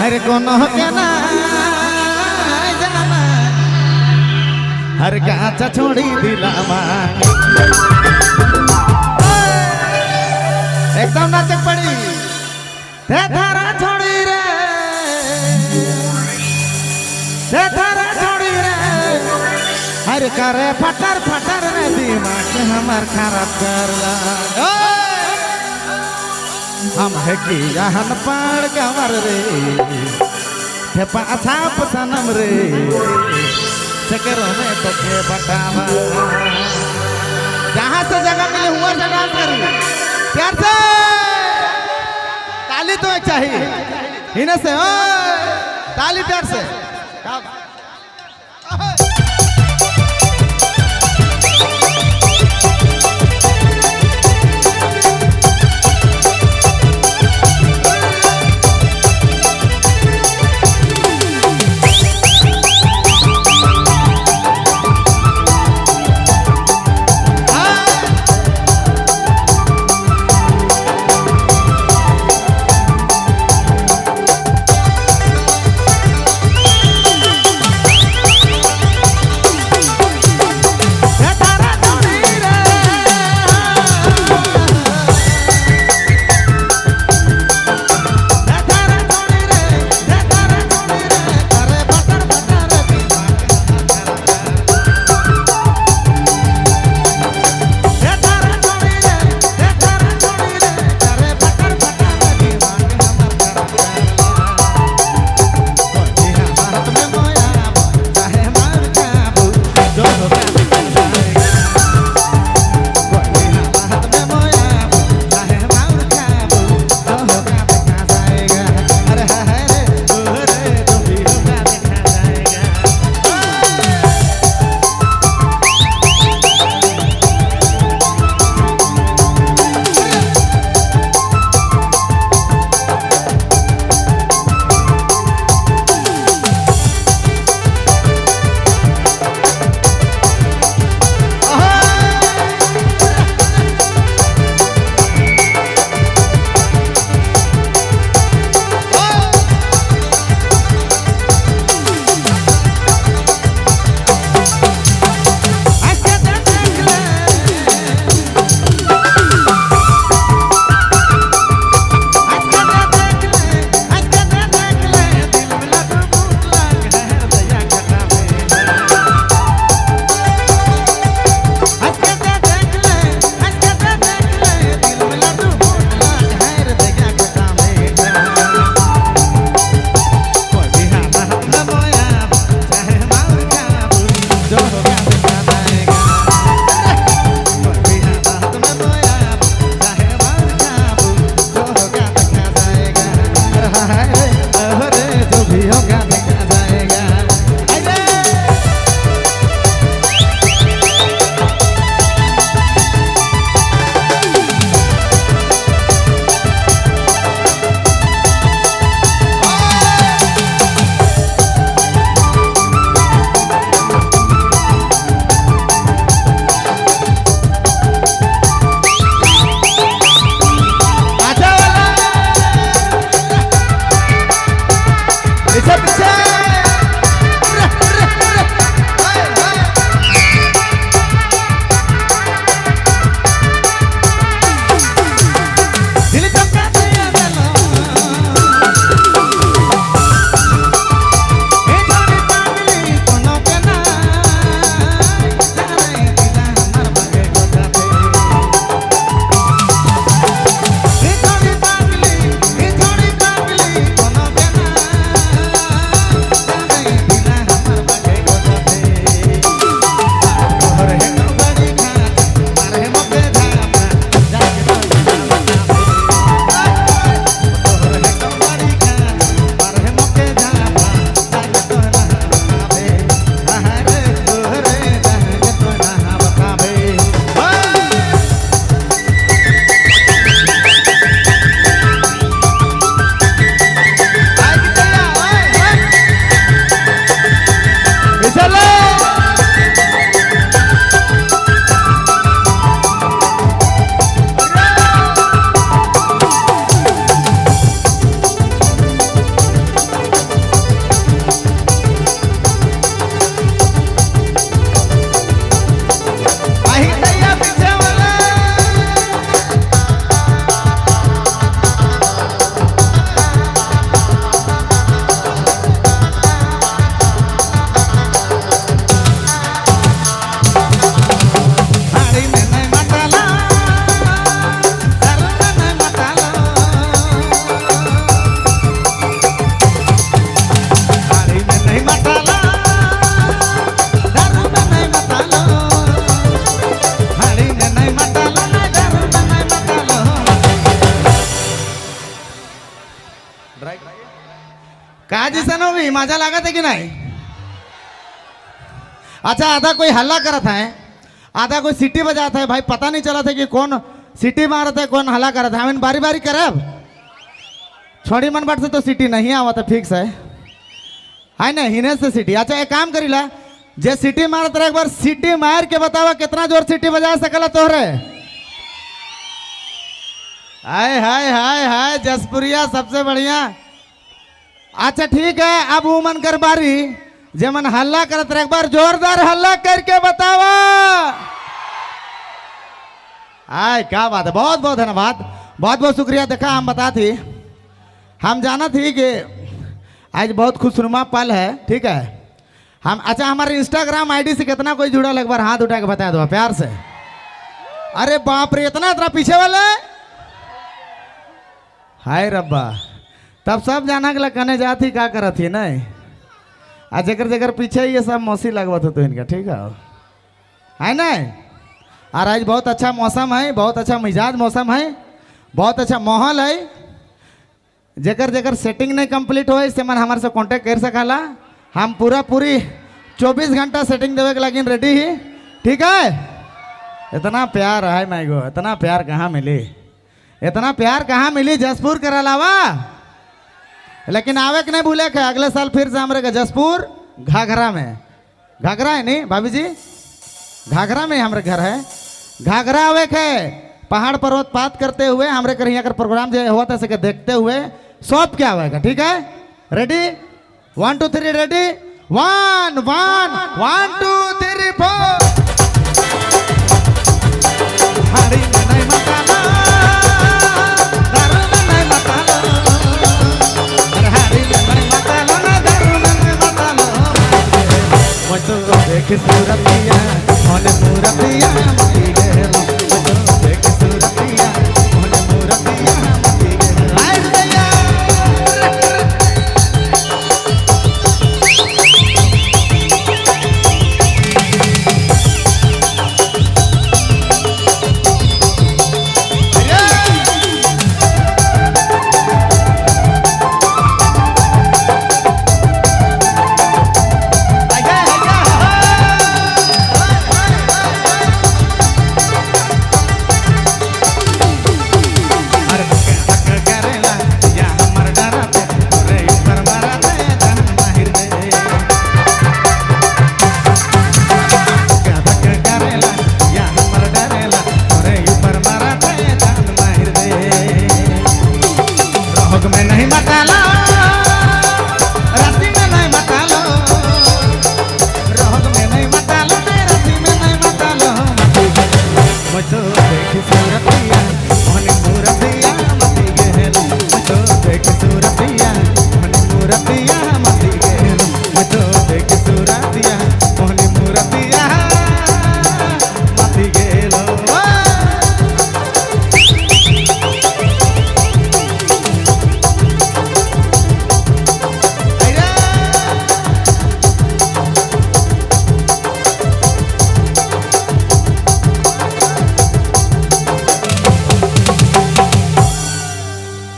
हर कोनो के ना जाना हर गाचा छोड़ी दिलामा। एकदम नाचक पड़ी ते थारा छोड़ी रे, ते थारा छोड़ी रे, हर करे फटर फटर रे, दिमाग हमार खराब करला। हम है कि यहन पाड़ गंवर रे, थे पाछाप सनम रे, चक्करों में तो के बटावा। जहाँ से जगह मिले हुआ से डांस करी प्यार से, ताली तो एक चाहिए इन्हें से, ओए ताली प्यार से। का जैसा हो मजा लागत है कि नहीं? अच्छा, आधा कोई हल्ला करत है, आधा कोई सीटी बजाता है। भाई पता नहीं चला था कि कौन सीटी मारत है, कौन हल्ला करत है। हम बारी बारी करब। छोड़ी मन बाट से तो सीटी नहीं आवत है, फिक्स है ना हिने से सीटी। अच्छा एक काम करीला, जे सीटी मारत रहे एक बार सीटी मार के बतावा कितना जोर सीटी बजा सकला तोहरे। हाय हाय हाय हाय, जसपुरिया सबसे बढ़िया। अच्छा ठीक है, अब वो मन कर बारी जे मन हल्ला करत रहे, एक बार जोरदार हल्ला करके बतावा। आय क्या बात है, बहुत बहुत धन्यवाद, बहुत बहुत शुक्रिया। देखा हम बता थी, हम जाना थी कि आज बहुत खुशनुमा पल है। ठीक है हम, अच्छा हमारे इंस्टाग्राम आईडी से कितना कोई जुड़ा, एक बार हाथ उठा के बता दो प्यार से। अरे बाप रे, इतना इतना पीछे वाले, हाय रब्बा। तब सब जाना के कने जाती का करत थी नहीं, आ जकर जकर पीछे ये सब मौसी लगवत हो तो इनका। ठीक है ना? और आज बहुत अच्छा मौसम है, बहुत अच्छा मिजाज मौसम है, बहुत अच्छा माहौल है। जेकर जेकर सेटिंग नहीं कंप्लीट हो से मन हमारे से कांटेक्ट कर सकाला। हम पूरा पूरी 24 घंटा सेटिंग देवे के लगिन रेडी ही। ठीक है, इतना प्यार है माई गो, इतना प्यार कहाँ मिली, इतना प्यार कहाँ मिली जसपुर के अलावा। लेकिन आवे के नहीं भूले के, अगले साल फिर से हमारे जसपुर घाघरा में, घाघरा है नहीं भाभी जी, घाघरा में हमारे घर है, घाघरा आवे के पहाड़ पर्वत पात करते हुए हमारे कर यहाँ कर प्रोग्राम जो हुआ था सके देखते हुए सब क्या आएगा। ठीक है, रेडी, 1 2 3 रेडी, 1 1 1 2 3 4। हरी नहीं मतालो, दारू नहीं मतालो, हरी नहीं मतालो ना दारू नहीं मतालो। मैं तो देख सूरतिया मन मूरतिया मती गेलो, मैं तो देख सूरतिया मन मूरतिया मती गेलो। आय भैया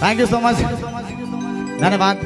thank you so much, धन्यवाद।